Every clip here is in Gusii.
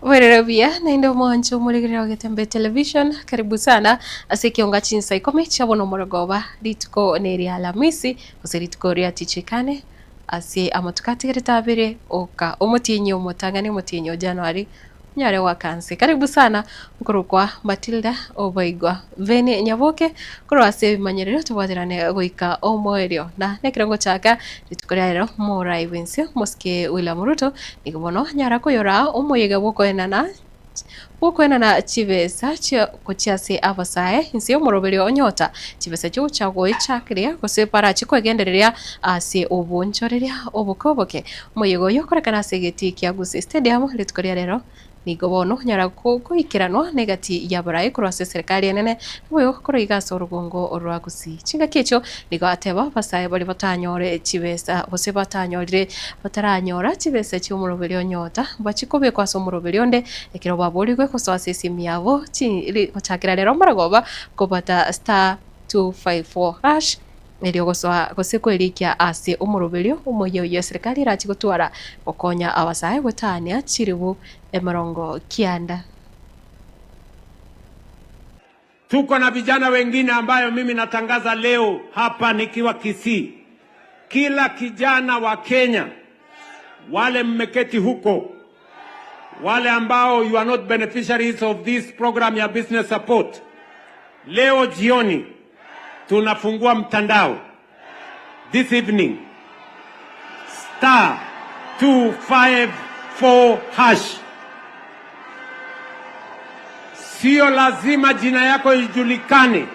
Bwerere buya naende omwancho omorigereri o Getembe Television, karibu sana ase ekionga chinsa ikomi chia bono omorogoba, rituko neria Alamisi gose rituko ria Tichikane ase amatuko atigarete abere oka omotienyi omotang'ani omotienyi o January onyare goaka nse. Karibu sana nkorokwa Matilda Obaigwa Veni Nyaboke korwa ase ebimanyererio tobwaterane goika omoerio na nekero ngochaka Rituko ria rero morai bw'ense omosike William Ruto nigo bono anyara koyora omoyega bw'okoenana bw'okoenana chibesa chia gochia ase abasae inse y'omoroberio onyota chibesa chi'ogocha goechakeria gose barache kwegendereria ase obonchoreria oboke oboke. Omoyega oyio okorekana ase egetii kia Gusii Stadium rituko ria rero. Nigo bono onyara goikeranwa negati y'abarai korwa ase eserekari enene, naboigo korwa iga ase orogongo rwa Gusii. Chingaki echio nigo ateba abasae baria batanyore chibesa gose batanyorire bataranyora chibesa chi'omoroberi onyota, mbachie kobekwa ase omoroberi onde ekero baborigwe gosoa ase esimi yabo chi gochakera rero maragoba kobata star 254 hash. Erio gosoa gose kwerikia ase omoroberio omoyia oyio eserekari erache gotwara gokonya abasae gotaania chiribu 90. Tuko na vijana wengine ambayo mimi natangaza leo hapa nikiwa Kisii. Kila kijana wa Kenya, wale mmeketi huko, wale ambao you are not beneficiaries of this program ya business support, leo jioni tunafungua mtandao this evening star 254 hash. Sio lazima jina yako ijulikane,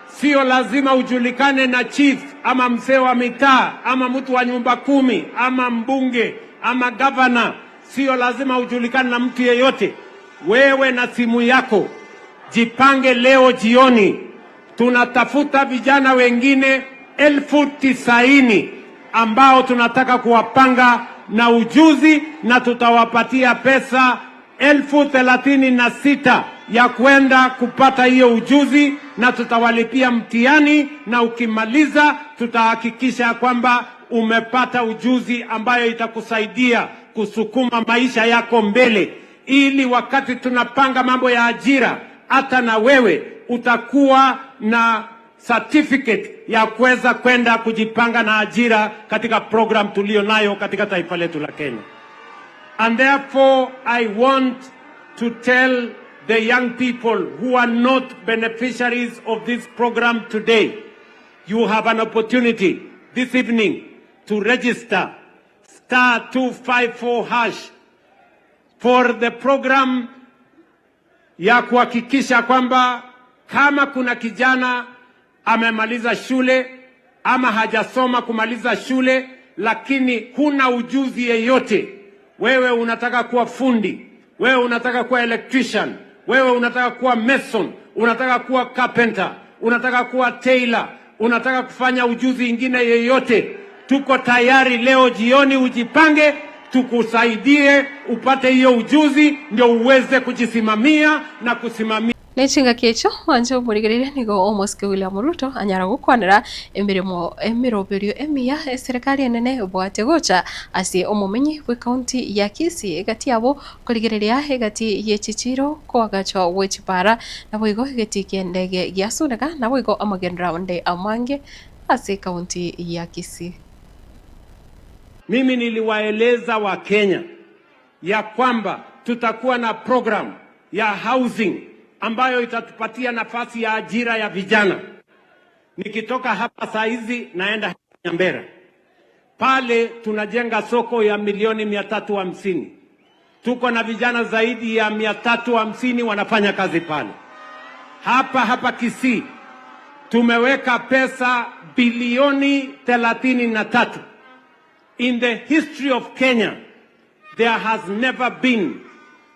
sio lazima ujulikane na chief ama mzee wa mitaa ama mtu wa nyumba kumi ama mbunge ama gavana. Sio lazima ujulikane na mtu yeyote. Wewe na simu yako, jipange leo jioni tunatafuta vijana wengine 90,000 ambao tunataka kuwapanga na ujuzi na tutawapatia pesa 36,000 ya kwenda kupata hiyo ujuzi na tutawalipia mtihani, na ukimaliza tutahakikisha kwamba umepata ujuzi ambayo itakusaidia kusukuma maisha yako mbele, ili wakati tunapanga mambo ya ajira, hata na wewe utakuwa na certificate ya kuweza kwenda kujipanga na ajira katika program tulio nayo katika taifa letu la Kenya. And therefore I want to tell the young people who are not beneficiaries of this program today, you have an opportunity this evening to register star 254 hash for the program ya kuhakikisha kwamba kama kuna kijana amemaliza shule ama hajasoma kumaliza shule, lakini huna ujuzi yeyote, wewe unataka kuwa fundi, wewe unataka kuwa electrician, wewe unataka kuwa mason, unataka kuwa carpenter, unataka kuwa tailor, unataka kufanya ujuzi ingine yeyote, tuko tayari leo jioni ujipange, tukusaidie upate hiyo ujuzi ndio uweze kujisimamia na kusimamia. Ne chingaki echio mwanche omorigereria nigo omosike William Ruto anyara gokwanera emeremo emeroberio emiya eserekari enene ebwate gocha ase omomenyi bw'ecounty ya Kisii egati yabo korigereria egati ye chichiiro koagachwa gwe chipara naboigo egetii ki'endege gia Suneka naboigo amagenderero ande amange ase ecounty ya Kisii. Mimi niliwaeleza Wakenya ya kwamba tutakuwa na program ya housing ambayo itatupatia nafasi ya ajira ya vijana. Nikitoka hapa saa hizi naenda Nyambera, pale tunajenga soko ya milioni 350. Tuko na vijana zaidi ya 350 wanafanya kazi pale. Hapa hapa Kisii tumeweka pesa bilioni 33. In the history of Kenya, there has never been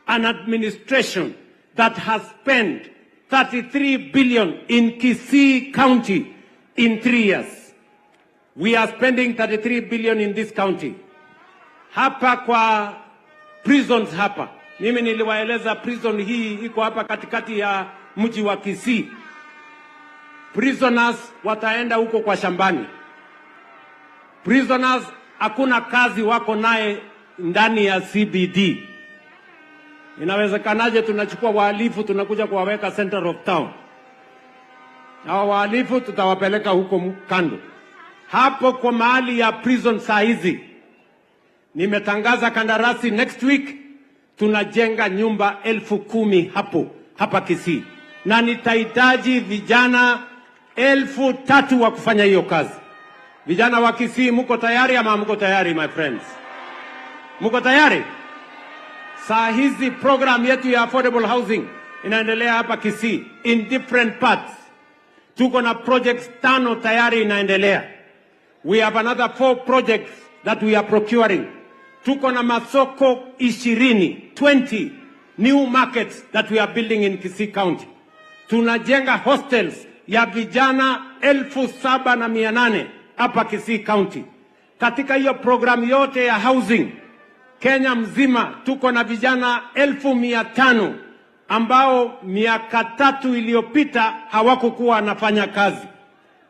an administration that has spent 33 billion in Kisii County in 3 years. We are spending 33 billion in this county. Hapa kwa prisons hapa, mimi niliwaeleza prison hii iko hapa katikati ya mji wa Kisii. Prisoners wataenda huko kwa shambani. Prisoners hakuna kazi wako naye ndani ya CBD. Inawezekanaje tunachukua wahalifu tunakuja kuwaweka center of town? Hawa wahalifu tutawapeleka huko kando. Hapo kwa mahali ya prison saa hizi nimetangaza kandarasi next week tunajenga nyumba 10,000 hapo hapa Kisii, na nitahitaji vijana 3,000 wa kufanya hiyo kazi. Vijana wa Kisii, mko tayari ama mko tayari, my friends? Mko tayari? Saa hizi program yetu ya affordable housing inaendelea hapa Kisii in different parts. Tuko na projects 5 tayari inaendelea. We have another 4 projects that we are procuring. Tuko na masoko 20, 20 new markets that we are building in Kisii County. Tunajenga hostels ya vijana 7,800 hapa Kisii County. Katika hiyo program yote ya housing Kenya mzima tuko na vijana 500,000 ambao miaka 3 iliyopita hawakukuwa wanafanya kazi.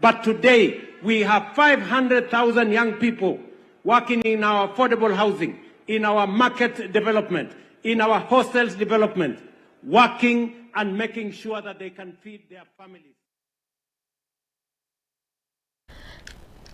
But today we have 500,000 young people working in our affordable housing, in our market development, in our hostels development, working and making sure that they can feed their families.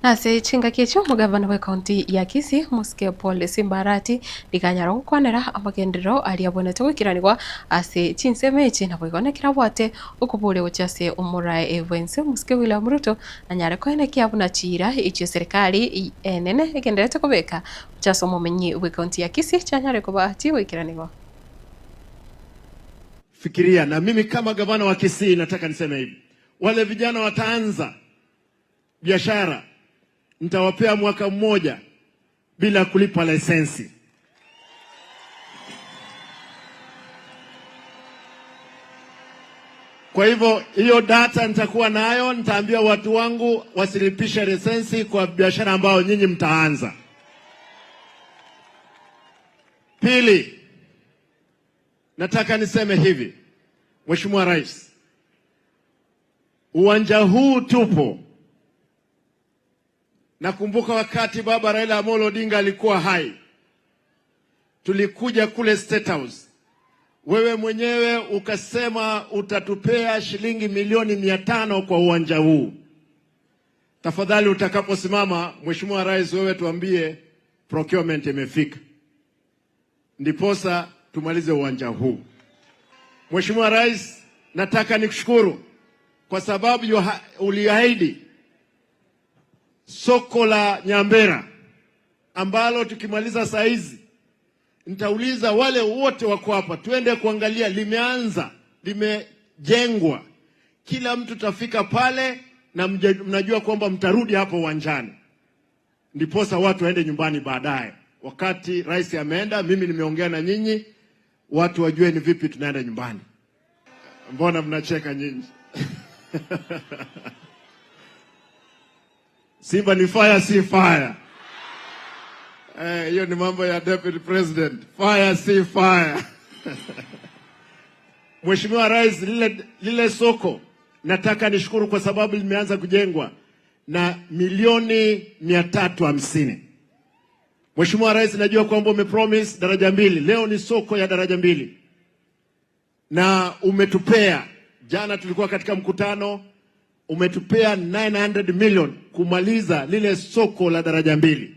Ase chingaki echio omogavana bw'ecounty ya Kisii Mosike Paul Simba Arati riganyara gokwanera amagenderero aria abwenerete goikiranigwa ase chinsemo echi naboigo nekero abwate okoboria gochia ase omorae bwense Mosike William Ruto anyare koenekia buna chiira echio serikali enene egendererete kobeka gochia ase omomenyi bw'ecounty ya Kisii chianyare koba chigoikiranigwa. Fikiria, na mimi kama gavana wa Kisii nataka niseme hivi, wale vijana wataanza biashara nitawapea mwaka mmoja bila kulipa leseni. Kwa hivyo hiyo data nitakuwa nayo, nitaambia watu wangu wasilipishe leseni kwa biashara ambayo nyinyi mtaanza. Pili, nataka niseme hivi, Mheshimiwa Rais, uwanja huu tupo. Nakumbuka wakati baba Raila Amolo Odinga alikuwa hai, tulikuja kule State House. Wewe mwenyewe ukasema utatupea shilingi milioni 500 kwa uwanja huu. Tafadhali utakaposimama Mheshimiwa Rais, wewe tuambie procurement imefika, ndiposa tumalize uwanja huu. Mheshimiwa Rais, nataka nikushukuru kwa sababu uliahidi soko la Nyambera ambalo tukimaliza saa hizi nitauliza wale wote wako hapa tuende kuangalia, limeanza, limejengwa, kila mtu tafika pale na mnajua kwamba mtarudi hapo uwanjani, ndiposa watu waende nyumbani baadaye. Wakati rais ameenda, mimi nimeongea na nyinyi, watu wajue ni vipi tunaenda nyumbani. Mbona mnacheka nyinyi? Simba ni fire, si fire. Hiyo ni mambo ya deputy president. Fire, si fire. Mheshimiwa Rais, lile soko nataka nishukuru kwa sababu limeanza kujengwa na milioni 350. Mheshimiwa Rais, najua kwamba umepromise daraja 2. Leo ni soko ya daraja 2. Na umetupea, jana tulikuwa katika mkutano, umetupea 900 million kumaliza lile soko la daraja 2.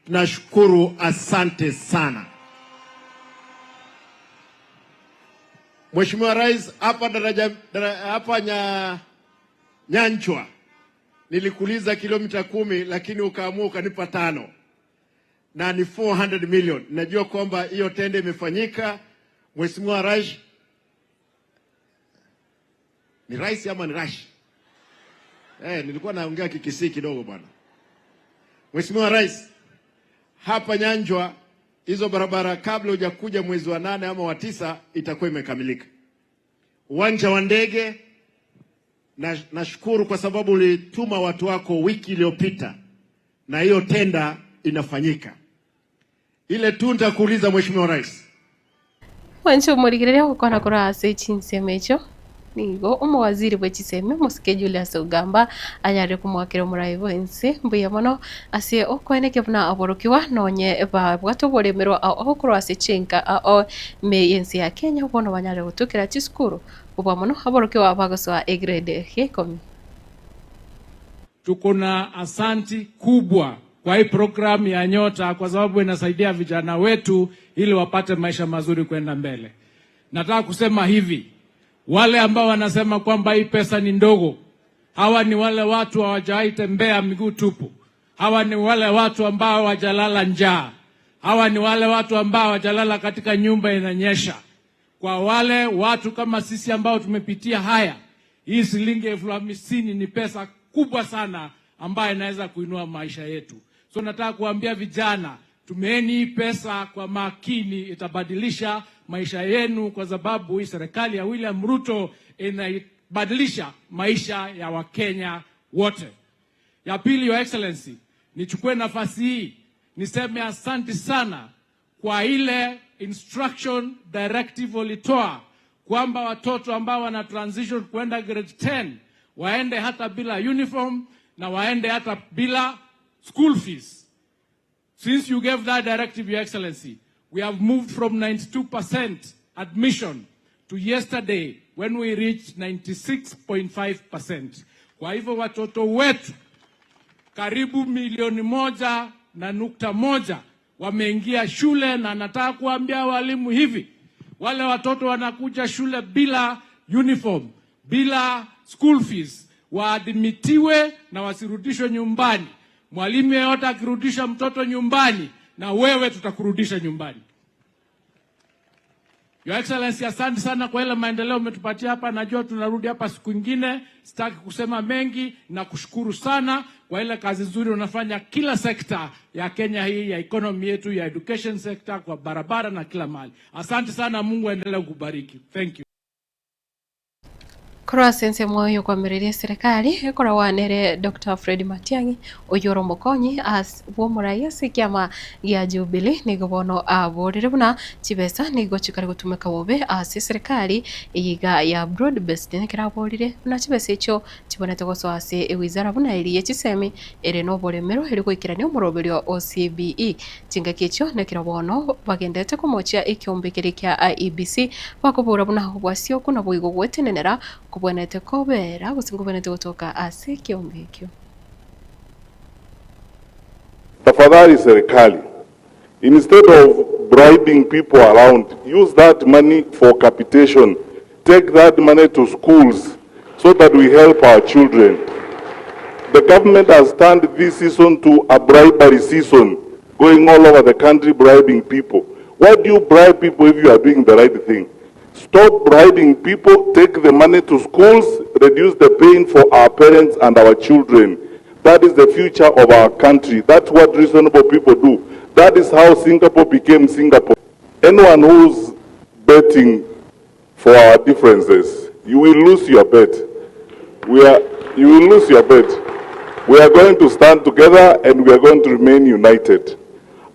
Tunashukuru, asante sana. Mheshimiwa Rais, hapa daraja, dara, hapa Nyanchwa nilikuuliza kilomita 10 lakini ukaamua ukanipa 5. Na ni 400 million. Najua kwamba hiyo tende imefanyika. Mheshimiwa Rais, ni rais ama ni rash? Nilikuwa naongea Kikisii kidogo bwana. Mheshimiwa Rais, hapa Nyanchwa hizo barabara kabla hujakuja mwezi wa 8 ama wa 9 itakuwa imekamilika. Uwanja wa ndege, nashukuru kwa sababu ulituma watu wako wiki iliyopita na hiyo tenda inafanyika. Ile tu nitakuuliza Mheshimiwa Rais. Mwancho murigereria gukwana kura ase chinsemo echo. Nigo omowaziri bwe chisemi omosike Julius Ogamba anyarire komoakera omorai bwensi mbuya mono ase okoenekia buna aborokigwa nonye babwate oboremerwa ao ao korwa ase chinka ao ime y'ense ya Kenya bono banyare gotukera chisukuru kobua mono aborokigwa bagosoa egrade ya ikomi. Tuko na asanti kubwa kwa hii programu ya Nyota kwa sababu inasaidia vijana wetu ili wapate maisha mazuri kwenda mbele. Nataka kusema hivi, wale ambao wanasema kwamba hii pesa ni ndogo, hawa ni wale watu hawajawahi tembea miguu tupu. Hawa ni wale watu ambao hawajalala njaa. Hawa ni wale watu ambao hawajalala katika nyumba inanyesha. Kwa wale watu kama sisi ambao tumepitia haya, hii shilingi 50,000 ni pesa kubwa sana ambayo inaweza kuinua maisha yetu. So nataka kuambia vijana, tumieni hii pesa kwa makini, itabadilisha maisha yenu, kwa sababu hii serikali ya William Ruto inaibadilisha maisha ya Wakenya wote. Ya pili, Your Excellency, nichukue nafasi hii niseme asante sana kwa ile instruction directive ulitoa kwamba watoto ambao wana transition kwenda grade 10 waende hata bila uniform na waende hata bila school fees. Since you gave that directive, Your Excellency, we have moved from 92% admission to yesterday when we reached 96.5%. Kwa hivyo watoto wetu karibu milioni 1.1 wameingia shule, na nataka kuambia walimu hivi, wale watoto wanakuja shule bila uniform, bila school fees, waadmitiwe na wasirudishwe nyumbani. Mwalimu yeyote akirudisha mtoto nyumbani, na wewe tutakurudisha nyumbani. Your Excellency, asante sana kwa ile maendeleo umetupatia hapa. Najua tunarudi hapa siku ingine, sitaki kusema mengi na kushukuru sana kwa ile kazi nzuri unafanya kila sekta ya Kenya hii ya economy yetu ya education sector, kwa barabara na kila mahali. Asante sana, Mungu aendelee kukubariki. Thank you. Korwa ase ensemo y'okoamereria eserekari ekoragwa nere Doctor Fred Matiang'i oyio ore omokonyi as bw'omorai ase ekiama gia Jubilee nigo bono aborire buna chibesa nigo chikare gotumeka bobe ase eserekari eye iga ya broad based nekero aborire buna chibesa echio chibonete gosoa ase ewizara buna eria ye chisemi ere noboremero eri goikerania omoroberio o CBE Chingaki echio nekero bono bagenderete komochia ekeombe keria kia IEBC, bakobora buna obwasi okwo naboigo gwetenenera kobwenerete kobera gose nkobwenerete gotoka ase ekeombe ekio. Tafadhali serikali, instead of bribing people around, use that money for capitation, take that money to schools so that we help our children. The government has turned this season to a bribery season, going all over the country bribing people. Why do you bribe people if you are doing the right thing? Stop bribing people, take the money to schools, reduce the pain for our parents and our children. That is the future of our country. That's what reasonable people do. That is how Singapore became Singapore. Anyone who's betting for our differences, you will lose your bet. We are, you will lose your bet. We are going to stand together and we are going to remain united.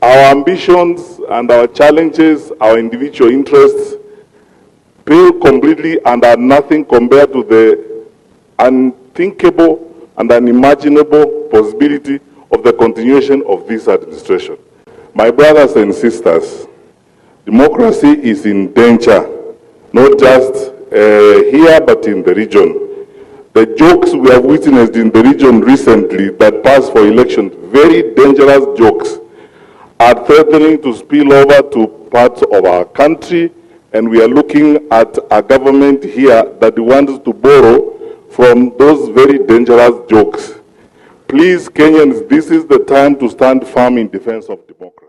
Our ambitions and our challenges, our individual interests, pale completely and are nothing compared to the unthinkable and unimaginable possibility of the continuation of this administration. My brothers and sisters, democracy is in danger, not just here but in the region. The jokes we have witnessed in the region recently that pass for elections, very dangerous jokes, are threatening to spill over to parts of our country, and we are looking at a government here that wants to borrow from those very dangerous jokes. Please, Kenyans, this is the time to stand firm in defense of democracy.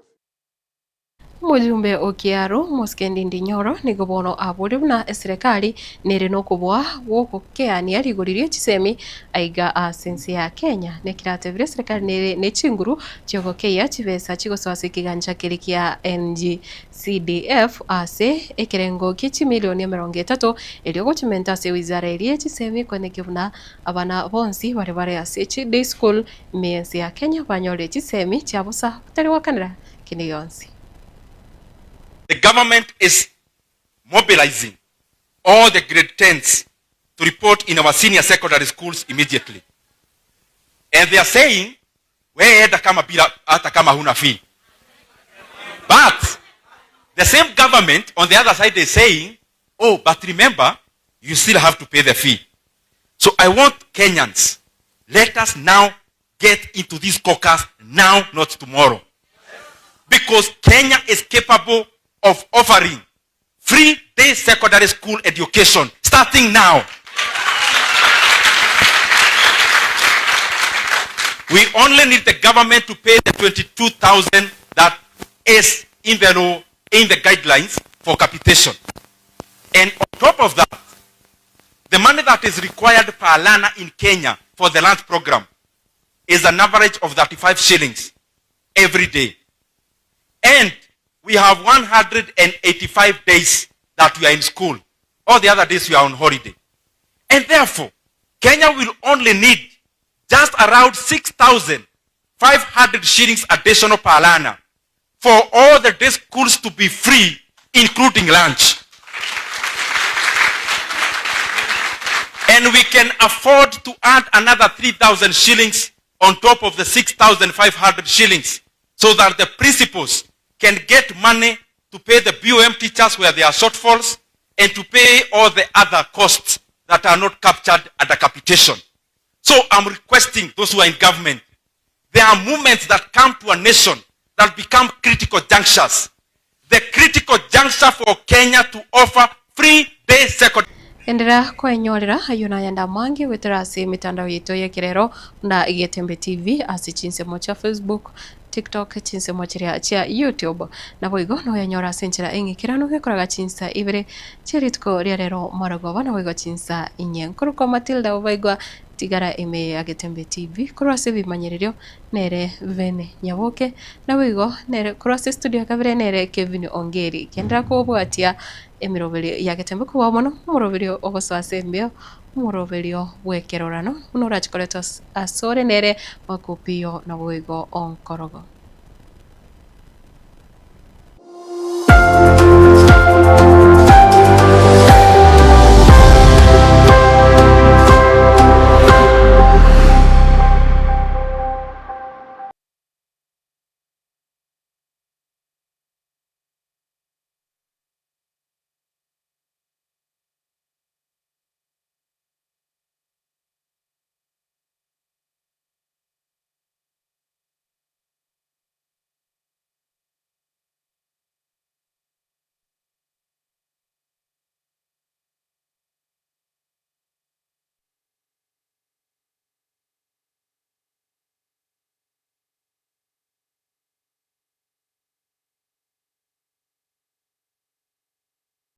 Omojumbe o Kiaru, Mosike Ndindi Nyoro, nigo bono aborie buna eserekari nere nokoboa gwogokeania rigori rie chisemi aiga ase ense ya Kenya. Nekeratebire eserekari nere nechinguru chiogokeyia chibesa chigosoa ase ekegancha keria kia NGCDF ase ekerengo gie chimilioni 30 erio gochimenta ase ewizara eria ye chisemi koenekia buna abana bonsi baria bare ase chi day school ime yense ya Kenya banyorire chisemi chia bosa batari goakanera kende gionsi. The government is mobilizing all the grade 10s to report in our senior secondary schools immediately. And they are saying, wewe enda kama bila hata kama huna fee. But the same government on the other side is saying, oh, but remember, you still have to pay the fee. So I want Kenyans, let us now get into this caucus now, not tomorrow. Because Kenya is capable of offering free day secondary school education starting now. We only need the government to pay the 22,000 that is in the law, in the guidelines for capitation. And on top of that, the money that is required per learner in Kenya for the lunch program is an average of 35 shillings every day. And we have 185 days that we are in school. All the other days we are on holiday. And therefore, Kenya will only need just around 6,500 shillings additional per learner for all the day schools to be free, including lunch. And we can afford to add another 3,000 shillings on top of the 6,500 shillings so that the principals can get money to pay the BOM teachers where there are shortfalls and to pay all the other costs that are not captured at the capitation. So I'm requesting those who are in government, there are movements that come to a nation that become critical junctures. The critical juncture for Kenya to offer free day secondary Enderera kwenyorera ayio nayande amange goetera ase emetandao yaito y'ekerero buna Getembe TV ase chinsemo chia Facebook, TikTok, chinsemo chiria chia YouTube. Naboigo noyanyore ase enchera eng'ikeranu gekoraga chinsa ibere chia rituko ria rero morogoba naboigo chinsa inye. Nkorokwa Matilda Obaigwa tigara ime ya Getembe TV korwa ase ebimanyererio nere Vene Nyaboke naboigo nere korwa ase estudio ya kabere nere Kevin Ongeri. Genderera kobwatia Emeroberio ya getembe kobua mono, omoroberio ogosoa ase embeo, omoroberio bw'ekerorano, buna orache koretwa asore nere makupiyo naboigo onkorogo.